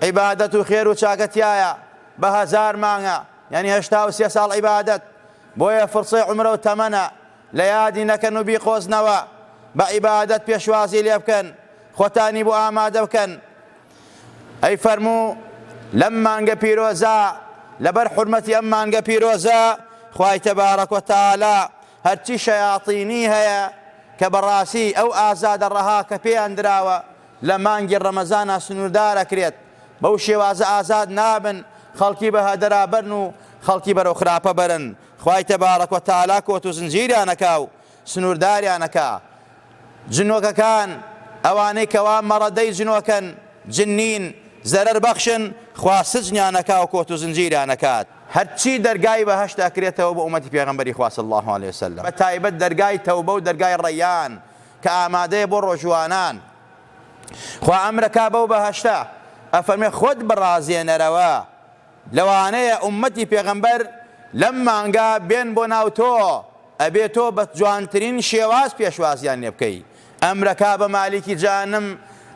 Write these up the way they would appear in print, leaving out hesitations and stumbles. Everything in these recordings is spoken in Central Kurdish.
عیبادەت و خێر و چاکە تیایە بە هەزار مانگە یانی 83 ساڵ عیبادەت بۆیە فرسەی عومرە و تەمەنە لە یادی نەکەن و بیقۆزنەوە بە عیبادەت پێشوازی لێ بکەن خۆتانی بۆ ئامادە بکەن ئەی فەرموو لەم مانگە پیرۆزە لەبەر حورمەتی ئەم مانگە پیرۆزە خوای تەبارەک و تەعالا هەرچی شەیاتینی هەیە کە بەڕاستی ئەو ئازادە ڕەها کە پێیان دراوە لە مانگی ڕەمەزانا سنووردار ئەکرێت بەو شێوازە ئازاد نابن خەڵکی بە هەدەرا بەرن و خەڵکی بەرەو خراپە بەرن خوای تەبارەک و تەعالا کۆت و زنجیریان ئەکا و سنوورداریان ئەکا جنۆکەکان، ئەوانەی کەوا مەڕەدەی جنۆکەن، جنین، زەرەر بەخشن، خوا سجنیان ئەکا و کۆت و زنجیریان ئەکات. هەرچی دەرگای بەهەشت ئەکرێتەوە بۆ ئومەتی پێغەمبەری خوا صلی اللە علیە وسلم، بە تایبەت دەرگای تەوبە و دەرگای ڕەیان کە ئامادەیە بۆ ڕۆژووانان، خوا ئەمرەکا بەو بەهەشتە، ئەفەرموێ خۆت بڕازێنەرەوە، لەوانەیە ئوممەتی پێغەمبەر لەم مانگە بێن بۆ ناو تۆ، ئەبێ تۆ بە جوانترین شێواز پێشوازیان لێ بکەی. ئەمرەکا بە مالیکی جەهەنم،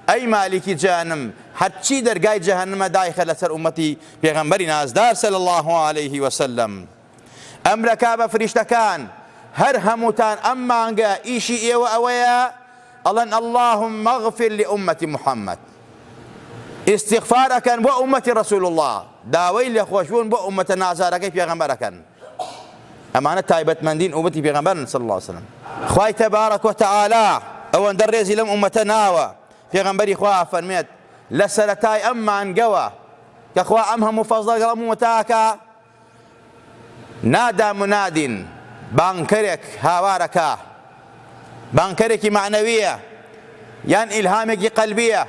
ئەی مالیکی جەهەنم، هەرچی دەرگای جەهەنمە دایخە لەسەر ئوممەتی پێغەمبەری نازدار صلی اللە علیه وسلم. ئەمرەکا بە فریشتەکان، هەر هەمووتان ئەم مانگە ئیشی ئێوە ئەوەیە ئەڵێن اللهم اغفر لامة محمد ئیستیغفار ئەکەن بۆ ئومەتی رسول اللە داوای لێخۆشبوون بۆ ئومەتە نازارەکەی پێغەمبەر ئەکەن ئەمانە تایبەتمەندین ئومەتی پێغەمبەرن صلی اللە علیه وسلم خوای تبارک وتعالی ئەوەندە ڕێزی لەم ئومەتە ناوە پێغەمبەری خوا ئەفەرمێت لە سەرەتای ئەم مانگەوە کە خوا ئەم هەموو فەزڵە لەگەڵ ئەم ئومەتە ئەکا نادا منادین، بانگکەرێک هاوارەکا، بانگکەرێکی مەعنەوییە یان ئیلهامێکی قەلبییە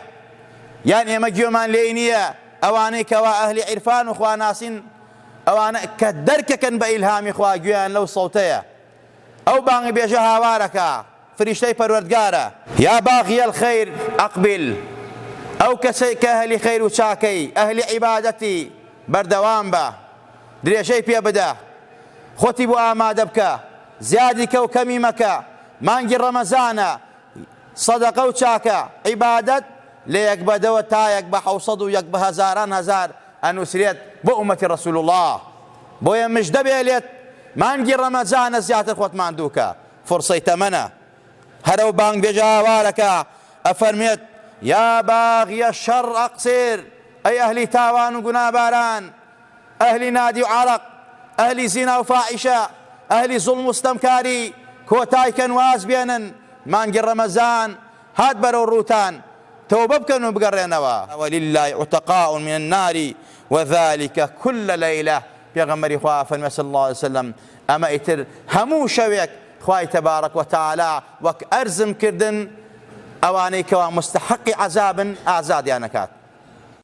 یان ئێمە گوێمان لێی نییە، ئەوانەی کەوا ئەهلی عیرفان و خواناسین ئەوانە کە دەرکەکەن بە ئیلهامی خوا گوێیان لەو سەوتەیە ئەو بانگبێژە هاوارەکا فریشتەی پەروەردگارە. یا باغی الخیر اقبل، ئەو کەسەی کە ئەهلی خەیر و چاکەی، ئەهلی عیبادەتی، بەردەوام بە، درێژەی پێ بدە، خۆتی بۆ ئامادە بکە، زیادی کە و کەمی مەکە، مانگی ڕەمەزانە، سەدەقە و چاکە، عیبادەت، لە یەک بە دەوە تا یەک بە حەوسەد و یەک بە هەزاران هەزار ئەنوسرێت بۆ ئومەتی ڕەسول اللە، بۆیە مژدە بێ لێت مانگی ڕەمەزانە زیاتر خۆت ماندوو کە، فرسەی تەمەنە هەر ئەو بانگبێژە هاوارەکا ئەفەرموێت، یا باغی الشر اقصر، ئەی ئەهلی تاوان و گوناباران، ئەهلی نادی و عەرەق، ئەهلی زینا و فاحیشە، ئەهلی زوڵم و ستەمکاری، کۆتای کەن واز بێنن، مانگی ڕەمەزان هات بەرەو ڕووتان، تەوبە بکەن و بگەڕێنەوە. وللە عتقاء من النار وذلک کل لیلە، پێغەمبەری خوا ئەفەرموێ صلی اللە علیە وسلم، ئەمە ئیتر هەموو شەوێک خوای تبارک و تعالی وەک ئەرزم کردن ئەوانەی کەوا مستحقی عەزابن ئازادیان ئەکات.